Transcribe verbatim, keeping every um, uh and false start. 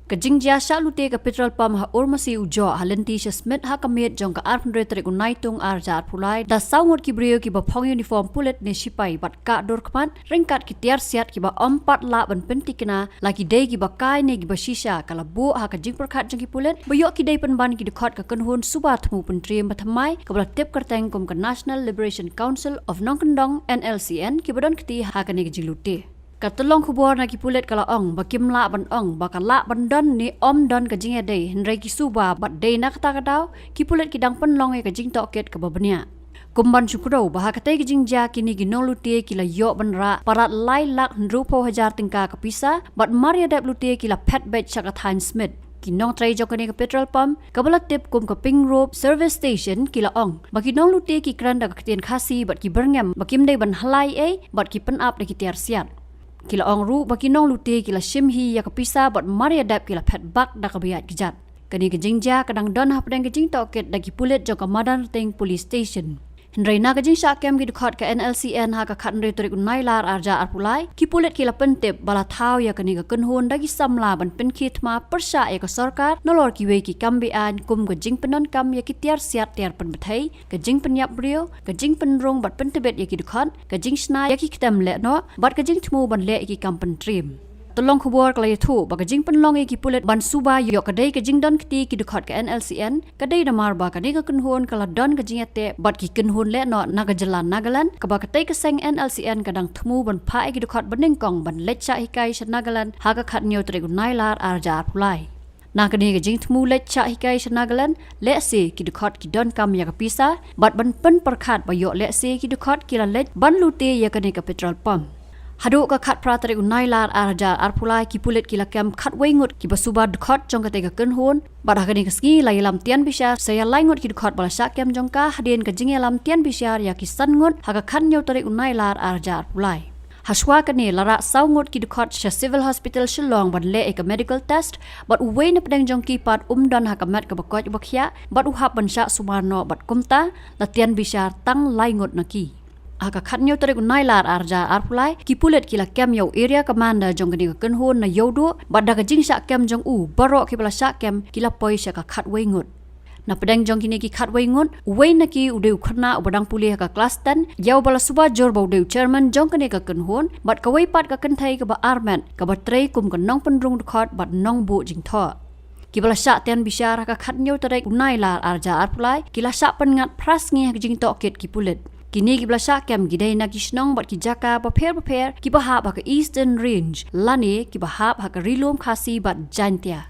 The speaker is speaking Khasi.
Ka jingjia shah lute ka petrol pump ha Urmasi Ujoh ha lynti sha Smit ha ka miet jong ka arphew hynriew tarik u Naitung arhajar arphew lai da saw ngut ki briew kiba phong uniform pulit ne shipai bad kah dur khmat ryngkat ki tiar siat kiba ym pat lah ban pyntikna la ki dei kiba kai ne kiba shisha, ka la buh ha ka jingpyrkhat jong ki pulit ba ïoh ki dei pynban ki dkhot ka kynhun suba thmu pyntriem ba thymmai kaba la tip kyrteng kum ka National Liberation Council of Nongkyndong, N L C N, kiba don kti ha kane ka jinglute. Ka tyllong khubor na ki pulit ka la ong ba kim lah ban ong ba ka lah ban don ne ym don ka jingïadei, hynrei ki suba bad dei na kata ka daw ki pulit ki dang pynlong ïa ka jingtohkit kaba bniah. Kum ban shu kdew ba ha katei ka jingjia kine ki nonglute ki la ïoh ban rah palat lai lak hynriewphew hajar tyngka ka pisa bad mar ïadep lute ki la phet beit sha ka thaiñ Smit. Ki nongtrei jong kane ka petrol pump kaba la tip kum ka Pink Rope Service Station ki la ong ba ki nonglute ki kren da ka ktien Khasi bad ki byrngem ba kim dei ban hla ei bad ki pynap da ki tiar siat. Ki la ong ruh ba ki nonglute ki la shim hi ïa ka pisa bad mar ïadep ki la phet bak da kaba ïaid kjat. Kane ka jingjia ka dang don hapdeng ka jingtohkit da ki pulit jong ka Madanrting Police Station. Hynrei na ka jingshah kem ki dkhot ka N L C N ha ka khathynriew tarik u Nailar arhajar arphew lai, ki pulit ki la pyntip ba la thaw ïa kane ka kynhun da ki samla ban pynkhie thma pyrshah ïa ka sorkar nalor kiwei ki kam beaiñ kum ka jingpyndonkam ïa ki tiar siat tiar pynbthei, ka jingpynïap briew, ka jingpynrung bad pyntbit ïa ki dkhot, ka jingshna ïa ki ktem lehnoh bad ka jingthmu ban leh ïa ki kam pyntriem. Tyllong khubor ka la ïathuh ba ka jingpynlong ïa ki pulit ban suba ïoh ka dei ka jingdon kti ki dkhot ka N L C N ka dei namar ba kane ka kynhun ka la don ka jingïateh bad ki kynhun lehnoh na ka jylla Nagaland, kaba katei ka seng N L C N ka dang thmu ban phah ïa ki dkhot banyngkong ban leit shah hikai sha Nagaland ha ka khathynñiew tarik u Nailar arhajar arphew lai. Na kane ka jingthmu leit shah hikai sha Nagaland, lehse ki dkhot ki donkam ïa ka pisa bad ban pynpyrkhat ba ïoh lehse ki dkhot ki la leit ban lute ïa kane ka petrol pump. Haduh ka khatphra tarik u Nailar arhajar arphew lai, ki pulit ki la kem khatwei ngut kiba suba dkhot jong katei ka kynhun bad ha kane ka sngi la ïalam tian bishar sa ïa lai ngut ki dkhot ba la shah kem jong ka, hadien ka jingïalam tian bishar ïa ki san ngut ha ka khathynñiew tarik u Nailar arhajar arphew lai. Hashwa kane la rah saw ngut ki dkhot sha Civil Hospital Shillong ban leh ïa ka medical test bad uwei na pdeng jong ki pat um don ha ka met kaba koit ba khiah bad u hap ban shah sumar noh bad kumta la tian bishar tang lai ngut na ki. Ha ka khathynñiew tarik u Nailar arhajar arphew lai, ki pulit ki la kem ïa u area commander jong kane ka kynhun na Ïewduh bad da ka jingshah kem jong u, baroh kiba la shah kem ki la poi sha ka khatwei ngut. Na pdeng jong kine ki khatwei ngut, uwei na ki u dei u khynnah uba dang pule ha ka klas ten, ïa uba la suba jur ba u dei u chairman jong kane ka kynhun bad kawei pat ka kynthei kaba armet kaba trei kum ka nongpynrung dkhot bad nongbuh jingthoh. Kiba la shah tian bishar ha ka khathynñiew tarik u Nailar arhajar arphew lai ki la shah pynngat phra sngi ha ka jingtohkit ki pulit. Kine kiba la shah kem ki dei na ki shnong bad ki jaka bapher bapher kiba hap ha ka Eastern Range lane kiba hap ha ka Ri Lum Khasi bad Jaintia.